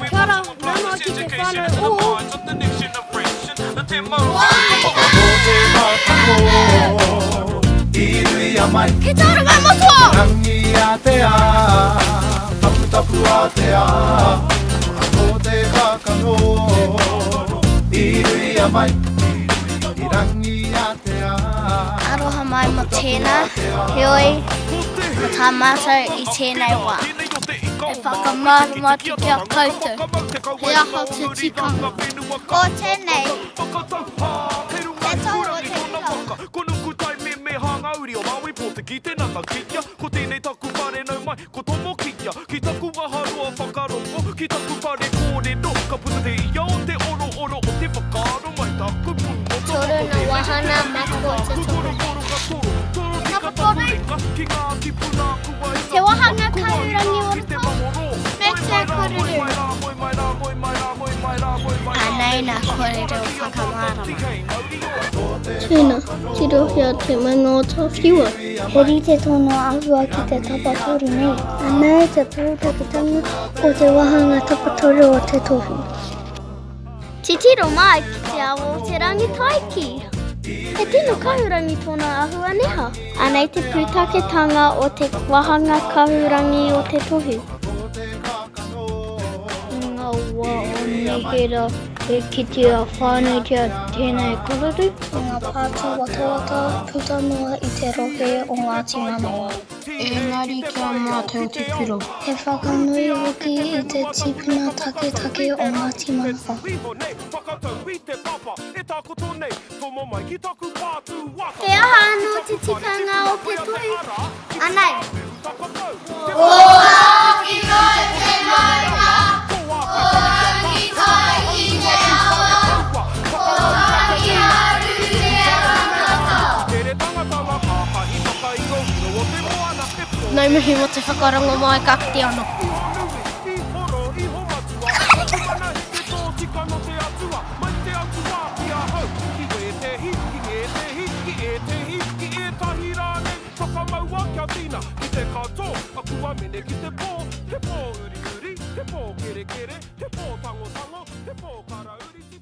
Kia ora, nau mai ki te whānau o. Ki Tauranga Matua! Aroha mai mo tēnā, heoi, ko tā mātou i tēnei wā. E whakamārama atu ki a koutou, he aha te tikanga o tēnei, te tohu o te tikanga. Ko Nukutai me me hanga uri o Maui Potiki te nana kiia Ko tēnei taku whare nau mai ko tomo kiia Ki taku waharoa whakarongo ki taku whare kōrero Ka puta te ia o te oro oro o te whakaaro mai taku pūmoto Toru na wahana matua o te tohu. Te wahanga kahurangi o roto me te koruru. Anei na korero whakamārama. Tēnā, tirohia te maunga o Tāwhiua. He rite tōna āhua ki te tapatoru nei. Anei te pūtaketanga o te wāhanga tapatoru o te tohu. Titiro mai ki te awa o te Rangitaiki. He tino kahurangi tōna āhua neha. Anei te pūtaketanga o te wāhanga kahurangi o te tohu. I ngā wā o nehera e kitea whānuitia tēnei koruru. I ngā pātūwatawata puta noa i te rohe o Ngāti Manawa. Engari ki a mātou te piro. He whakanui hoki i te tipuna taketake o Ngāti Manawa. He aha anō te tikanga o te tohu? Anei. Ko Tāwhiwau te maunga, ko Rangitaiki te awa, ko Rangiharu te tangata. Nau mihi mo te whakarongo mai ka kite ano.